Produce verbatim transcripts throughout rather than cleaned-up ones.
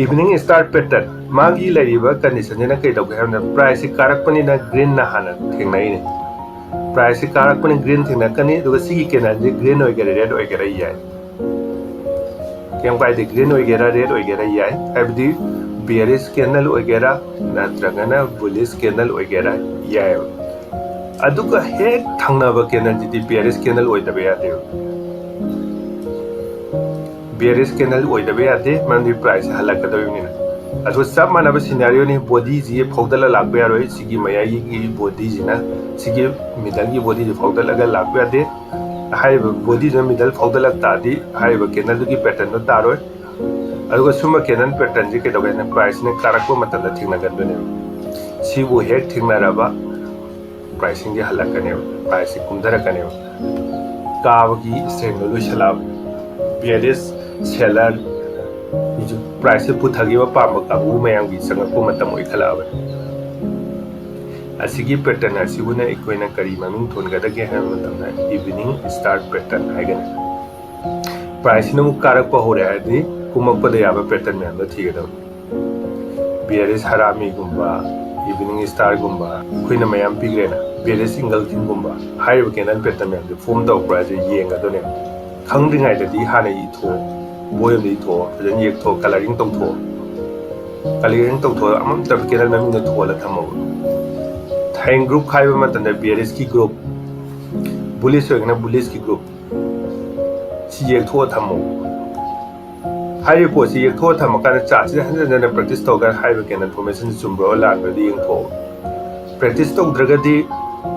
Evening star pattern, ꯃꯥꯒꯤ ꯂꯩꯔꯤꯕ condition ꯁꯤꯅ ꯀꯩꯗꯧꯒꯦ ꯍꯥꯏꯕꯗ, price ꯁꯤ ꯀꯥꯔꯛꯄꯅꯤꯅ green ꯅ ꯍꯥꯟꯅ ꯊꯦꯡꯅꯩꯅꯦ꯫ Price ꯁꯤ ꯀꯥꯔꯛꯄꯅꯤ, green ꯊꯦꯡꯅꯔꯛꯀꯅꯤ, ꯑꯗꯨꯒ ꯁꯤꯒꯤ candle ꯁꯤ green ꯑꯣꯏꯒꯦꯔꯥ red ꯑꯣꯏꯒꯦꯔꯥ ꯌꯥꯏ, ꯀꯩꯝ ꯀꯥꯏꯗꯦ꯫ Green ꯑꯣꯏꯒꯦꯔꯥ red ꯑꯣꯏꯒꯦꯔꯥ ꯌꯥꯏ, ꯍꯥꯏꯕꯗꯤ bearish candle ꯑꯣꯏꯒꯦꯔꯥ ꯅꯠꯇ꯭ꯔꯒꯅ bullish candle ꯑꯣꯏꯒꯦꯔꯥ ꯌꯥꯏꯑꯕ꯫ ꯑꯗꯨꯒ ꯍꯦꯛ ꯊꯪꯅꯕ candle ꯁꯤꯗꯤ bearish candle ꯑꯣꯏꯗꯕ ꯌꯥꯗꯦꯕ꯫ Bearish candle ꯑꯣꯏꯗꯕ ꯌꯥꯗꯦ, ꯃꯔꯝꯗꯤ price ꯍꯜꯂꯛꯀꯗꯧꯔꯤꯕꯅꯤꯅ꯫ ꯑꯗꯨꯒ ꯆꯞ ꯃꯥꯟꯅꯕ scenario ꯅꯤ, body ꯁꯤ ꯐꯥꯎꯗꯠꯂ ꯂꯥꯛꯄ ꯌꯥꯔꯣꯏ꯫ ꯁꯤꯒꯤ ꯃꯌꯥꯏꯒꯤ body ꯁꯤꯅ, ꯁꯤꯒꯤ middle ꯒꯤ body ꯁꯤ ꯐꯥꯎꯗꯠꯂꯒ ꯂꯥꯛꯄ ꯌꯥꯗꯦ꯫ ꯍꯥꯏꯔꯤꯕ body ꯁꯤꯅ middle ꯐꯥꯎꯗꯠꯂꯛ ꯇꯥꯔꯗꯤ ꯍꯥꯏꯔꯤꯕ candle ꯗꯨꯒꯤ pattern ꯗꯣ ꯇꯥꯔꯣꯏ꯫ ꯑꯗꯨꯒ ꯁꯨꯝꯕ candle pattern ꯁꯤ ꯀꯩꯗꯧꯒꯦ ꯍꯥꯏꯅ price ꯁꯤꯅ ꯀꯥꯔꯛꯄ ꯃꯇꯝꯗ ꯊꯦꯡꯅꯒꯟꯗꯣꯏꯅꯦꯕ꯫ ꯁꯤꯕꯨ ꯍꯦꯛ ꯊꯦꯡꯅꯔꯕ, price ꯁꯤꯡꯁꯦ ꯍꯜꯂꯛꯀꯅꯦꯕ, price ꯁꯤ ꯀꯨꯝꯊꯔꯛꯀꯅꯦꯕ꯫ ꯀꯥꯕꯒꯤ strength ꯗꯣ ꯂꯣꯏꯁꯤꯜꯂꯛꯑꯕ, bearish seller price ꯁꯤ ꯄꯨꯊꯈꯤꯕ ꯄꯥꯝꯕ ꯀꯥꯡꯕꯨ ꯃꯌꯥꯝꯒꯤ ꯆꯪꯉꯛꯄ ꯃꯇꯝ ꯑꯣꯏꯈꯠꯂꯛꯑꯕꯅꯤ꯫ ꯑꯁꯤꯒꯤ pattern ꯑꯁꯤꯕꯨꯅ ꯑꯩꯈꯣꯏꯅ ꯀꯔꯤ ꯃꯃꯤꯡ ꯊꯣꯟꯒꯗꯒꯦ ꯍꯥꯏꯕ ꯃꯇꯝꯗ, evening star pattern ꯍꯥꯏꯒꯅꯤ꯫ Price ꯁꯤꯅ ꯑꯃꯨꯛ ꯀꯥꯔꯛꯄ ꯍꯧꯔꯦ ꯍꯥꯏꯔꯗꯤ ꯀꯨꯝꯃꯛꯄꯗ ꯌꯥꯕ pattern ꯃꯌꯥꯝꯗꯣ ꯊꯤꯒꯗꯕꯅꯤ꯫ Bearish ꯍꯔꯥꯃꯤꯒꯨꯝꯕ, evening star ꯒꯨꯝꯕ ꯑꯩꯈꯣꯏꯅ ꯃꯌꯥꯝ ꯄꯤꯈ꯭ꯔꯦꯅ, bearish engulfing ꯒꯨꯝꯕ, ꯍꯥꯏꯔꯤꯕ candle pattern ꯃꯌꯥꯝꯁꯦ form ꯇꯧꯔꯛꯄ꯭ꯔꯥ ꯍꯥꯏꯁꯦ ꯌꯦꯡꯒꯗꯣꯏꯅꯦꯕ꯫ ꯈꯪꯗ꯭ꯔꯤꯉꯩꯗꯗꯤ ꯍꯥꯟꯅ ꯏꯊꯣꯛꯑꯣ, ꯕꯣꯏ ꯑꯃꯗ ꯏꯊꯣꯛꯑꯣ, ꯐꯖꯅ ꯌꯦꯛꯊꯣꯛꯑꯣ, colouring ꯇꯧꯊꯣꯛꯑꯣ꯫ Colouring ꯇꯧꯊꯣꯛꯑꯒ ꯑꯃꯃꯝꯇ candle ꯃꯃꯤꯡꯗꯣ ꯊꯣꯜꯂ ꯊꯝꯃꯣꯕ꯫ ꯍꯌꯦꯡ group ꯈꯥꯏꯕ ꯃꯇꯝꯗ bearish ꯀꯤ group, bullish ꯑꯣꯏꯔꯒꯅ bullish ꯀꯤ group, ꯁꯤ ꯌꯦꯛꯊꯣꯛꯑ ꯊꯝꯃꯣ꯫ ꯍꯥꯏꯔꯤꯕ ꯄꯣꯠꯁꯤ ꯌꯦꯛꯊꯣꯛꯑ ꯊꯝꯃꯀꯥꯟꯗ chart ꯁꯤꯗ ꯍꯟꯖꯤꯟ ꯍꯟꯖꯤꯟꯅ practice ꯇꯧꯔꯒ ꯍꯥꯏꯔꯤꯕ candle formation ꯆꯨꯝꯕ꯭ꯔꯥ ꯂꯥꯟꯕ꯭ꯔꯥꯗꯤ ꯌꯦꯡꯊꯣꯛꯑꯣ꯫ Practice ꯇꯧꯗ꯭ꯔꯒꯗꯤ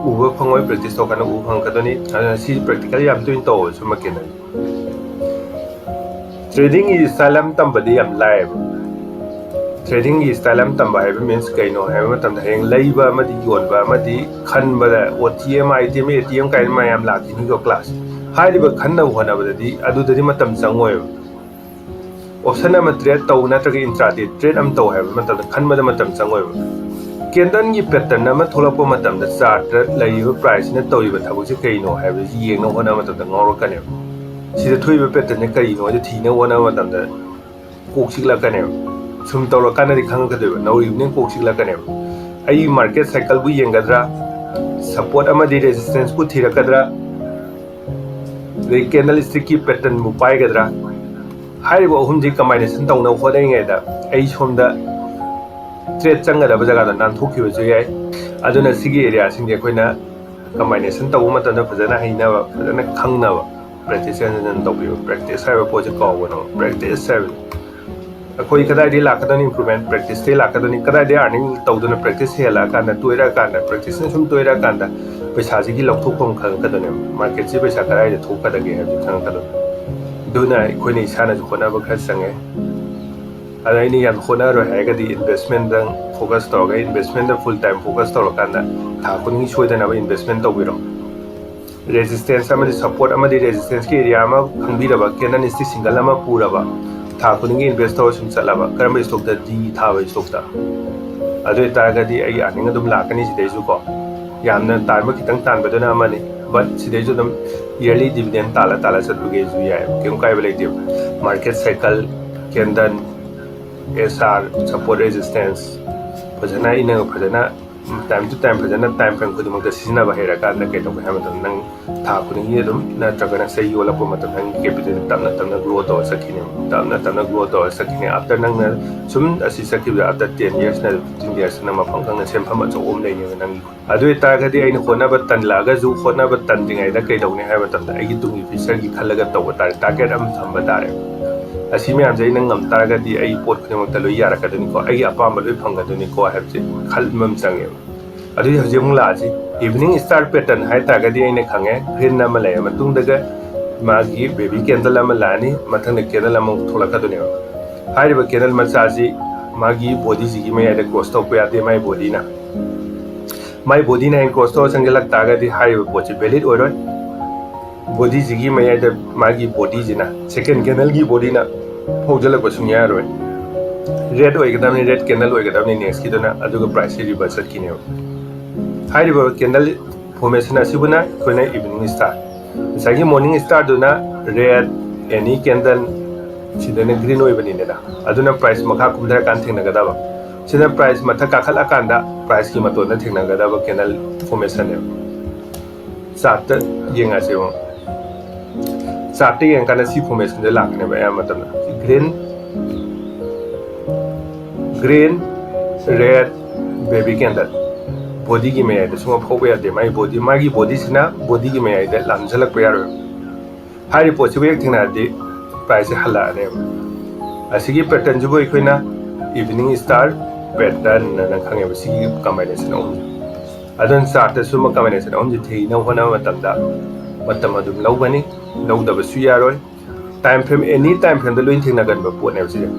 ꯎꯕ ꯐꯪꯉꯣꯏ, practice ꯇꯧꯔꯀꯥꯟꯗ ꯎꯕ ꯐꯪꯉꯛꯀꯗꯣꯏꯅꯤ꯫ ꯑꯗꯨꯅ ꯁꯤ practical ꯌꯥꯝ ꯇꯣꯏꯅ ꯇꯧꯋꯣ ꯁꯨꯝꯕ candle꯫ Trading ꯒꯤ style ꯑꯃ ꯇꯝꯕꯗꯤ ꯌꯥꯝ ꯂꯥꯏꯌꯦꯕ꯫ Trading ꯒꯤ style ꯑꯃ ꯇꯝꯕ ꯍꯥꯏꯕ means ꯀꯩꯅꯣ ꯍꯥꯏꯕ ꯃꯇꯝꯗ, ꯍꯌꯦꯡ ꯂꯩꯕ ꯑꯃꯗꯤ ꯌꯣꯟꯕ ꯑꯃꯗꯤ ꯈꯟꯕꯗ, O T M, I T M, A T M ꯀꯥꯏꯅ ꯃꯌꯥꯝ ꯂꯥꯛꯈꯤꯅꯤꯀꯣ class꯫ ꯍꯥꯏꯔꯤꯕ ꯈꯟꯅꯕ ꯍꯣꯠꯅꯕꯗꯗꯤ ꯑꯗꯨꯗꯗꯤ ꯃꯇꯝ ꯆꯪꯉꯣꯏꯕ꯫ Option ꯑꯃ trade ꯇꯧ ꯅꯠꯇ꯭ꯔꯒ intraday trade ꯑꯃ ꯇꯧ ꯍꯥꯏꯕ ꯃꯇꯝꯗ ꯈꯟꯕꯗ ꯃꯇꯝ ꯆꯪꯉꯣꯏꯕ꯫ Candle ꯒꯤ pattern ꯑꯃ ꯊꯣꯛꯂꯛꯄ ꯃꯇꯝꯗ chart ꯇ ꯂꯩꯔꯤꯕ price ꯁꯤꯅ ꯇꯧꯔꯤꯕ ꯊꯕꯛꯁꯤ ꯀꯩꯅꯣ ꯍꯥꯏꯕꯁꯤ ꯌꯦꯡꯅꯕ ꯍꯣꯠꯅꯕ ꯃꯇꯝꯗ ꯉꯥꯎꯔꯛꯀꯅꯦꯕ꯫ ꯁꯤꯗ ꯊꯣꯛꯏꯕ pattern ꯁꯦ ꯀꯔꯤꯅꯣ ꯍꯥꯏꯗꯣ ꯊꯤꯅꯕ ꯍꯣꯠꯅꯕ ꯃꯇꯝꯗ ꯀꯣꯛ ꯆꯤꯛꯂꯛꯀꯅꯦꯕ꯫ ꯁꯨꯝ ꯇꯧꯔꯀꯥꯟꯗꯗꯤ ꯈꯪꯉꯛꯀꯗꯣꯏꯕ, ꯅꯧꯔꯤꯕꯅꯤꯅ ꯀꯣꯛ ꯆꯤꯛꯂꯛꯀꯅꯦꯕ꯫ ꯑꯩ market cycle ꯕꯨ ꯌꯦꯡꯒꯗ꯭ꯔꯥ, support ꯑꯃꯗꯤ resistance ꯄꯨ ꯊꯤꯔꯛꯀꯗ꯭ꯔꯥ, ꯑꯗꯩ candlestick ꯀꯤ pattern ꯕꯨ ꯄꯥꯏꯒꯗ꯭ꯔꯥ? ꯍꯥꯏꯔꯤꯕ ꯑꯍꯨꯝꯁꯤ combination ꯇꯧꯅꯕ ꯍꯣꯠꯅꯔꯤꯉꯩꯗ ꯑꯩ ꯁꯣꯝꯗ trade ꯆꯪꯒꯗꯕ ꯖꯒꯥꯗ ꯅꯥꯟꯊꯣꯛꯈꯤꯕꯁꯨ ꯌꯥꯏ꯫ ꯑꯗꯨꯅ ꯁꯤꯒꯤ area ꯁꯤꯡꯁꯦ ꯑꯩꯈꯣꯏꯅ combination ꯇꯧꯕ ꯃꯇꯝꯗ ꯐꯖꯅ ꯍꯩꯅꯕ, ꯐꯖꯅ ꯈꯪꯅꯕ practice ꯍꯟꯖꯤꯟ ꯍꯟꯖꯤꯟ ꯇꯧꯕꯤꯌꯨ꯫ Practice ꯍꯥꯏꯕ ꯄꯣꯠꯁꯦ ꯀꯥꯎꯒꯅꯨ꯫ Practice ꯍꯥꯏꯕ ꯑꯩꯈꯣꯏ ꯀꯗꯥꯏꯗꯒꯤ ꯂꯥꯛꯀꯗꯣꯏꯅꯤ improvement? Practice ꯇꯒꯤ ꯂꯥꯛꯀꯗꯣꯏꯅꯤ꯫ ꯀꯗꯥꯏꯗꯒꯤ earning ꯇꯧꯗꯣꯏꯅꯣ? Practice ꯍꯦꯜꯂꯛꯑꯀꯥꯟꯗ, ꯇꯣꯏꯔꯛꯑꯀꯥꯟꯗ, practice ꯅ ꯁꯨꯝ ꯇꯣꯏꯔꯛꯑꯀꯥꯟꯗ ꯄꯩꯁꯥꯁꯤꯒꯤ ꯂꯧꯊꯣꯛꯐꯝ ꯈꯪꯉꯛꯀꯗꯣꯏꯅꯦꯕ꯫ Market ꯁꯤ ꯄꯩꯁꯥ ꯀꯗꯥꯏꯗ ꯊꯣꯛꯀꯗꯒꯦ ꯍꯥꯏꯕꯗꯨ ꯈꯪꯉꯛꯀꯗꯣꯏꯅꯤ꯫ ꯑꯗꯨꯅ ꯑꯩꯈꯣꯏꯅ ꯏꯁꯥꯅꯁꯨ ꯍꯣꯠꯅꯕ ꯈꯔ ꯆꯪꯉꯦ꯫ ꯑꯗ ꯑꯩꯅ ꯌꯥꯝ ꯍꯣꯠꯅꯔꯣꯏ ꯍꯥꯏꯔꯒꯗꯤ investment ꯗ focus ꯇꯧꯔꯒ, investment ꯗ full time focus ꯇꯧꯔꯀꯥꯟꯗ ꯊꯥ ꯈꯨꯗꯤꯡꯒꯤ ꯁꯣꯏꯗꯅꯕ investment ꯇꯧꯕꯤꯔꯣ꯫ Resistance ꯑꯃꯗꯤ support ꯑꯃꯗꯤ resistance ꯀꯤ area ꯑꯃ ꯈꯪꯕꯤꯔꯕ, candlestick single ꯑꯃ ꯄꯨꯔꯕ, ꯊꯥ ꯈꯨꯗꯤꯡꯒꯤ invest ꯇꯧꯔ ꯁꯨꯝ ꯆꯠꯂꯕ, ꯀꯔꯝꯕ stock ꯇ? D ꯊꯥꯕ stock ꯇ꯫ ꯑꯗꯨ ꯑꯣꯏꯇꯥꯔꯒꯗꯤ ꯑꯩꯒꯤ earning ꯑꯗꯨꯝ ꯂꯥꯛꯀꯅꯤ ꯁꯤꯗꯩꯁꯨ ꯀꯣ꯫ ꯌꯥꯝꯅ ꯇꯥꯟꯕ ꯈꯤꯇꯪ ꯇꯥꯟꯕꯗꯨꯅ ꯑꯃꯅꯤ, but ꯁꯤꯗꯩꯁꯨ ꯑꯗꯨꯝ yearly dividend ꯇꯥꯜꯂ ꯇꯥꯜꯂ ꯆꯠꯄꯒꯤꯁꯨ ꯌꯥꯏ, ꯀꯩꯝ ꯀꯥꯏꯕ ꯂꯩꯇꯦꯕ꯫ Market cycle, candle, S R, support resistance ꯐꯖꯅ ꯑꯩꯅ ꯐꯖꯅ time to time ꯐꯖꯅ time frame ꯈꯨꯗꯤꯡꯃꯛꯇ ꯁꯤꯖꯤꯟꯅꯕ ꯍꯩꯔꯀꯥꯟꯗ ꯀꯩꯗꯧꯒꯦ ꯍꯥꯏꯕ ꯃꯇꯝꯗ ꯅꯪ ꯊꯥ ꯈꯨꯗꯤꯡꯒꯤ ꯑꯗꯨꯝ ꯅꯠꯇ꯭ꯔꯒꯅ ꯆꯍꯤ ꯑꯣꯜꯂꯛꯄ ꯃꯇꯝꯗ ꯅꯪꯒꯤ capital ꯇꯞꯅ ꯇꯞꯅ grow ꯇꯧꯔ ꯆꯠꯈꯤꯅꯦꯕ꯫ ꯇꯞꯅ ꯇꯞꯅ grow ꯇꯧꯔ ꯆꯠꯈꯤꯅꯦ꯫ After ꯅꯪꯅ ꯁꯨꯝ ꯑꯁꯤ ꯆꯠꯈꯤꯕꯗ after ten years ꯅ, fifteen years ꯅ ꯃꯐꯝ ꯈꯪꯅ ꯁꯦꯟꯐꯝ ꯑꯆꯧꯕ ꯑꯃ ꯂꯩꯅꯦꯕ ꯅꯪꯒꯤ꯫ ꯑꯗꯨ ꯑꯣꯏꯇꯥꯔꯒꯗꯤ ꯑꯩꯅ ꯍꯣꯠꯅꯕ ꯇꯟꯂꯛꯑꯒꯁꯨ, ꯍꯣꯠꯅꯕ ꯇꯟꯗ꯭ꯔꯤꯉꯩꯗ ꯀꯩꯗꯧꯅꯤ ꯍꯥꯏꯕ ꯃꯇꯝꯗ ꯑꯩꯒꯤ ꯇꯨꯡꯒꯤ future ꯒꯤ ꯈꯜꯂꯒ ꯇꯧꯕ ꯇꯥꯔꯦ, target ꯑꯃ ꯊꯝꯕ ꯇꯥꯔꯦ꯫ ꯑꯁꯤ ꯃꯌꯥꯝꯁꯦ ꯑꯩꯅ ꯉꯝ ꯇꯥꯔꯒꯗꯤ ꯑꯩ ꯄꯣꯠ ꯈꯨꯗꯤꯡꯃꯛꯇ ꯂꯣꯏ ꯌꯥꯔꯛꯀꯗꯣꯏꯅꯤꯀꯣ, ꯑꯩꯒꯤ ꯑꯄꯥꯝꯕ ꯂꯣꯏ ꯐꯪꯒꯗꯣꯏꯅꯤꯀꯣ ꯍꯥꯏꯕꯁꯦ ꯈꯟꯕ ꯑꯃ ꯆꯪꯉꯦꯕ꯫ ꯑꯗꯨꯗꯤ ꯍꯧꯖꯤꯛ ꯑꯃꯨꯛ ꯂꯥꯛꯑꯁꯤ, evening star pattern ꯍꯥꯏ ꯇꯥꯔꯒꯗꯤ ꯑꯩꯅ ꯈꯪꯉꯦ, green ꯑꯃ ꯂꯩꯔ ꯃꯇꯨꯡꯗꯒ ꯃꯥꯒꯤ baby candle ꯑꯃ ꯂꯥꯛꯑꯅꯤ, ꯃꯊꯪꯗ candle ꯑꯃꯃꯨꯛ ꯊꯣꯛꯂꯛꯀꯗꯣꯏꯅꯦꯕ꯫ ꯍꯥꯏꯔꯤꯕ candle ꯃꯆꯥꯁꯤ ꯃꯥꯒꯤ body ꯁꯤꯒꯤ ꯃꯌꯥꯏꯗ cross ꯇꯧꯔꯛꯄ ꯌꯥꯗꯦ, ꯃꯥꯒꯤ body ꯅ꯫ ꯃꯥꯒꯤ body ꯅ ꯍꯦꯛ cross ꯇꯧꯔ ꯆꯪꯁꯤꯜꯂꯛ ꯇꯥꯔꯒꯗꯤ ꯍꯥꯏꯔꯤꯕ ꯄꯣꯠꯁꯤ valid ꯑꯣꯏꯔꯣꯏ꯫ Body ꯁꯤꯒꯤ ꯃꯌꯥꯏꯗ ꯃꯥꯒꯤ body ꯁꯤꯅ, second candle ꯒꯤ body ꯅ ꯍꯧꯖꯤꯜꯂꯛꯄ ꯁꯨꯡꯌꯥ ꯌꯥꯔꯣꯏ꯫ Red ꯑꯣꯏꯒꯗꯕꯅꯤ, red candle ꯑꯣꯏꯒꯗꯕꯅꯤ next ꯀꯤꯗꯨꯅ, ꯑꯗꯨꯒ price ꯁꯤ reverse ꯆꯠꯈꯤꯅꯦꯕ꯫ ꯍꯥꯏꯔꯤꯕ candle formation ꯑꯁꯤꯕꯨꯅ ꯑꯩꯈꯣꯏꯅ evening star꯫ ꯉꯁꯥꯏꯒꯤ morning star ꯗꯨꯅ red, any candle, ꯁꯤꯗꯅ ꯒ꯭ꯔꯤꯟ ꯑꯣꯏꯕꯅꯤꯗꯅ, ꯑꯗꯨꯅ ꯄ꯭ꯔꯥꯏꯁ ꯃꯈꯥ ꯀꯨꯝꯊꯔꯀꯥꯟꯗ ꯊꯦꯡꯅꯒꯗꯕ꯫ ꯁꯤꯅ ꯄ꯭ꯔꯥꯏꯁ ꯃꯊꯛ ꯀꯥꯈꯠꯂꯀꯥꯟꯗ ꯄ꯭ꯔꯥꯏꯁꯀꯤ ꯃꯇꯣꯟꯗ ꯊꯦꯡꯅꯒꯗꯕ ꯀꯦꯟꯗꯜ ꯐꯣꯔꯃꯦꯁꯟꯅꯦꯕ꯫ ꯆꯥꯔꯠꯇ ꯌꯦꯡꯉꯁꯦꯕ꯫ ꯆꯥꯔꯠꯇ ꯌꯦꯡꯉꯀꯥꯟꯗ ꯁꯤ ꯐꯣꯔꯃꯦꯁꯟꯁꯦ ꯂꯥꯛꯀꯅꯦꯕ ꯑꯌꯥꯝꯕ ꯃꯇꯝꯗ꯫ Green, green, red, baby candle. ꯕꯣꯗꯤꯒꯤ ꯃꯌꯥꯏꯗ ꯁꯨꯝ ꯐꯧꯕ ꯌꯥꯗꯦ꯫ ꯃꯥꯒꯤ ꯕꯣꯗꯤ, ꯃꯥꯒꯤ ꯕꯣꯗꯤꯁꯤꯅ ꯕꯣꯗꯤꯒꯤ ꯃꯌꯥꯏꯗ ꯂꯥꯟꯖꯜꯂꯛꯄ ꯌꯥꯔꯣꯏ꯫ ꯍꯥꯏꯔꯤꯕ ꯄꯣꯠꯁꯤꯕꯨ ꯍꯦꯛ ꯊꯦꯡꯅꯔꯗꯤ ꯄ꯭ꯔꯥꯏꯁꯁꯦ ꯍꯜꯂꯛꯑꯅꯦꯕ꯫ ꯑꯁꯤꯒꯤ ꯄꯦꯇꯔꯟꯁꯤꯕꯨ ꯑꯩꯈꯣꯏꯅ ꯏꯚꯤꯅꯤꯡ ꯁ꯭ꯇꯥꯔ ꯄꯦꯇꯔꯟ ꯑꯅ ꯈꯪꯉꯦꯕ, ꯁꯤꯒꯤ ꯀꯝꯕꯥꯏꯅꯦꯁꯟ ꯑꯍꯨꯝꯁꯦ꯫ ꯑꯗꯨꯅ ꯆꯥꯔꯠꯇ ꯁꯨꯝꯕ ꯀꯝꯕꯥꯏꯅꯦꯁꯟ ꯑꯍꯨꯝꯁꯦ ꯊꯤꯅꯕ ꯍꯣꯠꯅꯕ ꯃꯇꯝꯗ ꯃꯇꯝ ꯑꯗꯨꯝ ꯂꯧꯒꯅꯤ, ꯂꯧꯗꯕꯁꯨ ꯌꯥꯔꯣꯏ꯫ ꯇꯥꯏꯝ ꯐ꯭ꯔꯦꯝ, ꯑꯦꯅꯤ ꯇꯥꯏꯝ ꯐ꯭ꯔꯦꯝꯗ ꯂꯣꯏ ꯊꯦꯡꯅꯒꯟꯕ ꯄꯣꯠꯅꯦꯕ ꯁꯤꯁꯦ꯫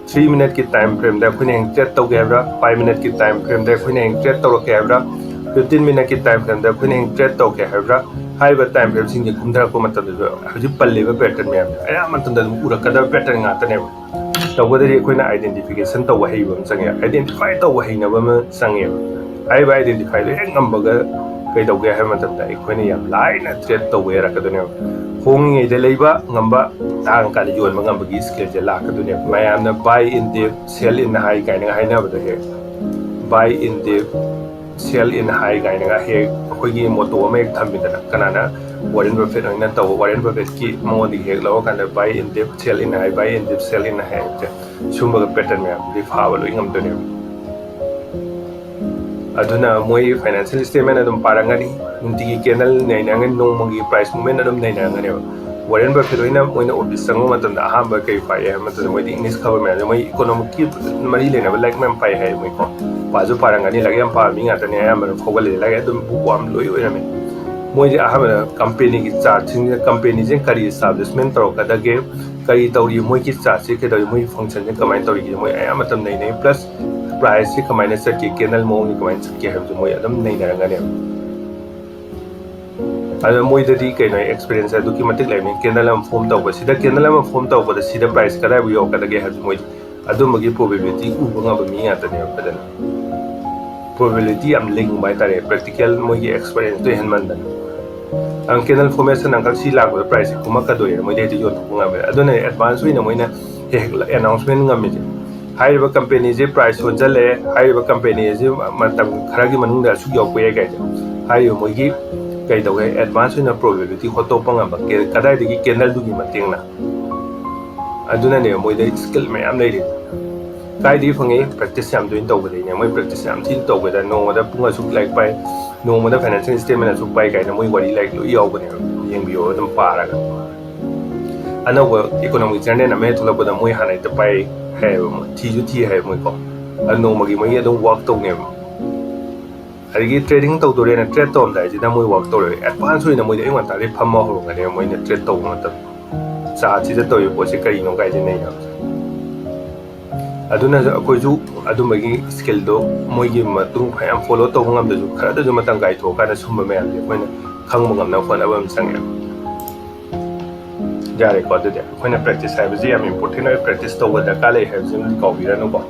ꯊ꯭ꯔꯤ ꯃꯤꯅꯠꯀꯤ ꯇꯥꯏꯝ ꯐ꯭ꯔꯦꯝꯗ ꯑꯩꯈꯣꯏꯅ ꯍꯌꯦꯡ ꯇ꯭ꯔꯦꯠ ꯇꯧꯒꯦ ꯍꯥꯏꯕ꯭ꯔꯥ, ꯐꯥꯏꯚ ꯃꯤꯅꯠꯀꯤ ꯇꯥꯏꯝ ꯐ꯭ꯔꯦꯝꯗ ꯑꯩꯈꯣꯏꯅ ꯍꯌꯦꯡ ꯇ꯭ꯔꯦꯠ ꯇꯧꯔꯛꯀꯦ ꯍꯥꯏꯕ꯭ꯔꯥ, ꯐꯤꯐꯇꯤꯟ ꯃꯤꯅꯠꯀꯤ ꯇꯥꯏꯝ ꯐ꯭ꯔꯦꯝꯗ ꯑꯩꯈꯣꯏꯅ ꯍꯌꯦꯡ ꯇ꯭ꯔꯦꯠ ꯇꯧꯒꯦ ꯍꯥꯏꯕ꯭ꯔꯥ, ꯍꯥꯏꯔꯤꯕ ꯇꯥꯏꯝ ꯐ꯭ꯔꯦꯝꯁꯤꯡꯁꯦ ꯀꯨꯝꯊꯔꯛꯄ ꯃꯇꯝꯗꯁꯨ ꯍꯧꯖꯤꯛ ꯄꯜꯂꯤꯕ ꯄꯦꯇꯔꯟ ꯃꯌꯥꯝꯁꯦ ꯑꯌꯥꯝꯕ ꯃꯇꯝꯗ ꯑꯗꯨꯝ ꯎꯔꯛꯀꯗꯕ ꯄꯦꯇꯔꯟ ꯉꯥꯛꯇꯅꯦꯕ꯫ ꯇꯧꯕꯗꯗꯤ ꯑꯩꯈꯣꯏꯅ ꯑꯥꯏꯗꯦꯟꯇꯤꯐꯤꯀꯦꯁꯟ ꯇꯧꯕ ꯍꯩꯕ ꯑꯃ ꯆꯪꯉꯦ, ꯑꯥꯏꯗꯦꯟꯇꯤꯐꯥꯏ ꯇꯧꯕ ꯍꯩꯅꯕ ꯑꯃ ꯆꯪꯉꯦꯕ꯫ ꯍꯥꯏꯔꯤꯕ ꯑꯥꯏꯗꯦꯟꯇꯤꯐꯥꯏꯗꯣ ꯍꯦꯛ ꯉꯝꯕꯒ ꯀꯩꯗꯧꯒꯦ ꯍꯥꯏꯕ ꯃꯇꯝꯗ ꯑꯩꯈꯣꯏꯅ ꯌꯥꯝ ꯂꯥꯏꯅ ꯇ꯭ꯔꯦꯠ ꯇꯧꯕ ꯌꯥꯔꯛꯀꯗꯣꯏꯅꯦꯕ꯫ ꯍꯣꯡꯉꯤꯉꯩꯗ ꯂꯩꯕ ꯉꯝꯕ, ꯇꯥꯡꯉꯀꯥꯟꯗ ꯌꯣꯟꯕ ꯉꯝꯕꯒꯤ ꯁ꯭ꯀꯤꯜꯁꯦ ꯂꯥꯛꯀꯗꯣꯏꯅꯦꯕ꯫ ꯃꯌꯥꯝꯅ buy in dip, sell in high ꯀꯥꯏꯅꯒ ꯍꯥꯏꯅꯕꯗꯣ ꯍꯦꯛ, buy in dip, sell in high ꯀꯥꯏꯅꯒ ꯍꯦꯛ ꯑꯩꯈꯣꯏꯒꯤ ꯃꯣꯇꯣ ꯑꯃ ꯍꯦꯛ ꯊꯝꯃꯤꯗꯅ, ꯀꯅꯥꯅ? ꯋꯥꯔꯦꯟ ꯕꯐꯦꯠ ꯍꯣꯏꯅ ꯇꯧꯕ꯫ ꯋꯥꯔꯦꯟ ꯕꯐꯦꯠꯀꯤ ꯃꯉꯣꯟꯗꯒꯤ ꯍꯦꯛ ꯂꯧꯔꯀꯥꯟꯗ buy in dip, sell in high, buy in dip, sell in high ꯍꯥꯏꯕꯁꯦ, ꯁꯨꯝꯕꯒ ꯄꯦꯇꯔꯟ ꯃꯌꯥꯝꯗꯨꯗꯤ ꯐꯥꯕ ꯂꯣꯏ ꯉꯝꯗꯣꯏꯅꯦꯕ꯫ ꯑꯗꯨꯅ ꯃꯣꯏ ꯐꯥꯏꯅꯥꯟꯁꯤꯌꯦꯜ ꯁ꯭ꯇꯦꯠꯃꯦꯟ ꯑꯗꯨꯝ ꯄꯥꯔꯝꯒꯅꯤ, ꯅꯨꯡꯇꯤꯒꯤ ꯀꯦꯟꯗꯜ ꯅꯩꯅꯔꯝꯒꯅꯤ, ꯅꯣꯡꯃꯒꯤ ꯄ꯭ꯔꯥꯏꯁ ꯃꯨꯚꯃꯦꯟ ꯑꯗꯨꯝ ꯅꯩꯅꯔꯝꯒꯅꯦꯕ꯫ ꯋꯥꯔꯦꯟ ꯕꯐꯦꯠ ꯍꯣꯏꯅ ꯃꯣꯏꯅ ꯑꯣꯐꯤꯁ ꯆꯪꯕ ꯃꯇꯝꯗ ꯑꯍꯥꯟꯕ ꯀꯩ ꯄꯥꯏ ꯍꯥꯏꯕ ꯃꯇꯝꯗ, ꯃꯣꯏꯗꯤ ꯏꯪꯂꯤꯁ ꯈꯕꯔ ꯃꯌꯥꯝꯁꯦ, ꯃꯣꯏ ꯏꯀꯣꯅꯣꯃꯤꯛꯀꯤ ꯃꯔꯤ ꯂꯩꯅꯕ ꯂꯥꯏꯔꯤꯛ ꯃꯌꯥꯝ ꯄꯥꯏ ꯍꯥꯏ ꯃꯣꯏꯀꯣ꯫ ꯄꯥꯁꯨ ꯄꯥꯔꯝꯒꯅꯤ, ꯂꯥꯏꯔꯤꯛ ꯌꯥꯝ ꯄꯥꯕ ꯃꯤ ꯉꯥꯛꯇꯅꯦ ꯑꯌꯥꯝꯕꯅ ꯐꯥꯎꯒꯠꯂꯤꯁꯦ, ꯂꯥꯏꯔꯤꯛ ꯑꯗꯨꯝ ꯕꯨꯛ ꯋꯥꯝ ꯂꯣꯏ ꯑꯣꯏꯔꯝꯃꯦ꯫ ꯃꯣꯏꯁꯦ ꯑꯍꯥꯟꯕꯗ ꯀꯝꯄꯦꯅꯤꯒꯤ ꯆꯥꯔꯠꯁꯤꯡꯁꯤꯗ, ꯀꯝꯄꯦꯅꯤꯁꯤꯅ ꯀꯔꯤ ꯏꯁꯇꯥꯕ꯭ꯂꯤꯁꯃꯦꯟ ꯇꯧꯔꯛꯀꯗꯒꯦ, ꯀꯔꯤ ꯇꯧꯔꯤ, ꯃꯣꯏꯒꯤ ꯆꯥꯔꯠꯁꯦ ꯀꯩꯗꯧꯔꯤ, ꯃꯣꯏꯒꯤ ꯐꯪꯁꯟꯁꯦ ꯀꯃꯥꯏꯅ ꯇꯧꯔꯤꯒꯦ, ꯃꯣꯏ ꯑꯌꯥꯝꯕ ꯃꯇꯝ ꯅꯩꯅꯩ꯫ ꯄ꯭ꯂꯁ ꯄ꯭ꯔꯥꯏꯁꯁꯦ ꯀꯃꯥꯏꯅ ꯆꯠꯀꯦ, ꯀꯦꯟꯗꯜ ꯃꯑꯣꯡꯁꯦ ꯀꯃꯥꯏꯅ ꯆꯠꯀꯦ ꯍꯥꯏꯕꯁꯦ ꯃꯣꯏ ꯑꯗꯨꯝ ꯅꯩꯅꯔꯝꯒꯅꯦꯕ꯫ ꯑꯗꯣ ꯃꯣꯏꯗꯗꯤ ꯀꯩꯅꯣ, ꯑꯦꯛꯁꯄꯤꯔꯤꯌꯦꯟꯁ ꯑꯗꯨꯛꯀꯤ ꯃꯇꯤꯛ ꯂꯩꯕꯅꯤ꯫ ꯀꯦꯟꯗꯜ ꯑꯃ ꯐꯣꯝ ꯇꯧꯕ, ꯁꯤꯗ ꯀꯦꯟꯗꯜ ꯑꯃ ꯐꯣꯝ ꯇꯧꯕꯗ ꯁꯤꯗ ꯄ꯭ꯔꯥꯏꯁ ꯀꯗꯥꯏꯕꯨ ꯌꯧꯔꯛꯀꯗꯒꯦ ꯍꯥꯏꯕꯁꯦ ꯃꯣꯏ ꯑꯗꯨꯝꯕꯒꯤ ꯄ꯭ꯔꯣꯕꯦꯕꯤꯂꯤꯇꯤ ꯎꯕ ꯉꯝꯕ ꯃꯤ ꯉꯥꯛꯇꯅꯦꯕ ꯐꯖꯅ꯫ ꯄ꯭ꯔꯣꯕꯦꯕꯤꯂꯤꯇꯤ ꯌꯥꯝ ꯂꯤꯡꯕ ꯍꯥꯏꯇꯥꯔꯦ, ꯄ꯭ꯔꯦꯛꯇꯤꯀꯦꯜ ꯃꯣꯏꯒꯤ ꯑꯦꯛꯁꯄꯤꯔꯤꯌꯦꯟꯁꯇꯣ ꯍꯦꯟꯃꯟꯗꯅ꯫ ꯀꯦꯟꯗꯜ ꯐꯣꯔꯃꯦꯁꯟ ꯑꯪꯀꯜ ꯁꯤ ꯂꯥꯛꯄꯗ ꯄ꯭ꯔꯥꯏꯁꯁꯦ ꯀꯨꯝꯃꯛꯀꯗꯣꯏꯅꯦ, ꯃꯣꯏꯗ ꯍꯦꯛꯇ ꯌꯣꯟꯊꯣꯛꯄ ꯉꯝꯃꯦ꯫ ꯑꯗꯨꯅ ꯑꯦꯗꯚꯥꯟꯁ ꯑꯣꯏꯅ ꯃꯣꯏꯅ ꯍꯦꯛ ꯍꯦꯛ ꯑꯦꯅꯥꯎꯟꯁꯃꯦꯟ ꯉꯝꯃꯤꯁꯦ꯫ ꯍꯥꯏꯔꯤꯕ ꯀꯝꯄꯦꯅꯤꯁꯦ ꯄ꯭ꯔꯥꯏꯁ ꯁꯣꯟꯖꯜꯂꯛꯑꯦ, ꯍꯥꯏꯔꯤꯕ ꯀꯝꯄꯦꯅꯤ ꯑꯁꯤ ꯃꯇꯝ ꯈꯔꯒꯤ ꯃꯅꯨꯡꯗ ꯑꯁꯨꯛ ꯌꯧꯔꯛꯄ ꯌꯥꯏ ꯀꯥꯏꯁꯦ ꯍꯥꯏꯔꯤꯕ ꯃꯣꯏꯒꯤ ꯀꯩꯗꯧꯒꯦ, ꯑꯦꯗꯚꯥꯟꯁ ꯑꯣꯏꯅ ꯄ꯭ꯔꯣꯕꯦꯕꯤꯂꯤꯇꯤ ꯍꯣꯠꯇꯣꯛꯄ ꯉꯝꯕ ꯀꯦ-, ꯀꯗꯥꯏꯗꯒꯤ ꯀꯦꯟꯗꯜꯗꯨꯒꯤ ꯃꯇꯦꯡꯅ꯫ ꯑꯗꯨꯅꯅꯦ ꯃꯣꯏꯗ ꯁ꯭ꯀꯤꯜ ꯃꯌꯥꯝ ꯂꯩꯔꯤ꯫ ꯀꯥꯏꯗꯒꯤ ꯐꯪꯉꯤ? ꯄ꯭ꯔꯦꯛꯇꯤꯁ ꯌꯥꯝ ꯇꯣꯏꯅ ꯇꯧꯕꯗꯩꯅꯦ꯫ ꯃꯣꯏ ꯄ꯭ꯔꯦꯛꯇꯤꯁ ꯌꯥꯝ ꯊꯤꯅ ꯇꯧꯕꯗ ꯅꯣꯡꯃꯗ ꯄꯨꯡ ꯑꯁꯨꯛ ꯂꯥꯏꯔꯤꯛ ꯄꯥꯏ, ꯅꯣꯡꯃꯗ ꯐꯥꯏꯅꯥꯟꯁꯤꯌꯦꯜ ꯁ꯭ꯇꯦꯠꯃꯦꯟ ꯑꯁꯨꯛ ꯄꯥꯏ ꯀꯥꯏꯅ ꯃꯣꯏ ꯋꯥꯔꯤ ꯂꯥꯏꯔꯤꯛ ꯂꯣꯏ ꯌꯥꯎꯕꯅꯦꯕ, ꯌꯦꯡꯕꯤꯌꯣ ꯑꯗꯨꯝ ꯄꯥꯔꯒ꯫ ꯑꯅꯧꯕ ꯏꯀꯣꯅꯣꯃꯤꯛ ꯖꯔꯅꯦꯜ ꯑꯃ ꯍꯦꯛ ꯊꯣꯛꯂꯛꯄꯗ ꯃꯣꯏ ꯍꯥꯟꯅ ꯍꯦꯛꯇ ꯄꯥꯏ ꯍꯥꯏꯌꯦꯕ, ꯃꯣꯏ ꯊꯤꯁꯨ ꯊꯤ ꯍꯥꯏꯌꯦꯕ ꯃꯣꯏꯀꯣ꯫ ꯑꯗꯨ ꯅꯣꯡꯃꯒꯤ ꯃꯣꯏꯒꯤ ꯑꯗꯨꯝ ꯋꯥꯛ ꯇꯧꯅꯦꯕ꯫ ꯑꯗꯒꯤ ꯇ꯭ꯔꯦꯗꯤꯡ ꯇꯧꯗꯣꯔꯦꯅ ꯇ꯭ꯔꯦꯗ ꯇꯧꯔꯝꯗꯥꯏꯁꯤꯗ ꯃꯣꯏ ꯋꯥꯛ ꯇꯧꯔꯦ, ꯑꯦꯗꯚꯥꯟꯁ ꯑꯣꯏꯅ ꯃꯣꯏꯗꯤ ꯑꯌꯨꯛ ꯉꯟꯇꯥꯗꯒꯤ ꯐꯝꯕ ꯍꯧꯔꯝꯒꯅꯦꯕ ꯃꯣꯏꯅ ꯇ꯭ꯔꯦꯗ ꯇꯧꯕ ꯃꯇꯝꯗ꯫ ꯆꯥꯔꯠꯁꯤꯗ ꯇꯧꯔꯤꯕ ꯄꯣꯠꯁꯦ ꯀꯔꯤꯅꯣ ꯀꯥꯏꯁꯦ ꯅꯩꯅꯕꯁꯦ꯫ ꯑꯗꯨꯅꯁꯨ ꯑꯩꯈꯣꯏꯁꯨ ꯑꯗꯨꯝꯕꯒꯤ ꯁ꯭ꯀꯤꯜꯗꯣ ꯃꯣꯏꯒꯤ ꯃꯇꯨꯡ ꯐꯅꯌꯥꯝ ꯐꯣꯂꯣ ꯇꯧꯕ ꯉꯝꯗ꯭ꯔꯁꯨ, ꯈꯔꯗꯁꯨ ꯃꯇꯝ ꯀꯥꯏꯊꯣꯛꯑꯀꯥꯟꯗ ꯁꯨꯝꯕ ꯃꯌꯥꯝꯁꯦ ꯑꯩꯈꯣꯏꯅ ꯈꯪꯕ ꯉꯝꯅꯕ ꯍꯣꯠꯅꯕ ꯑꯃ ꯆꯪꯉꯦꯕ꯫ ꯌꯥꯔꯦꯀꯣ, ꯑꯗꯨꯗꯤ ꯑꯩꯈꯣꯏꯅ ꯄ꯭ꯔꯦꯛꯇꯤꯁ ꯍꯥꯏꯕꯁꯤ ꯌꯥꯝ ꯏꯝꯄꯣꯔꯇꯦꯟ ꯑꯣꯏ, ꯄ꯭ꯔꯦꯛꯇꯤꯁ ꯇꯧꯕ ꯗꯔꯀꯥꯔ ꯂꯩ ꯍꯥꯏꯕꯁꯤ ꯑꯃꯗꯤ ꯀꯥꯎꯕꯤꯔꯅꯨꯀꯣ꯫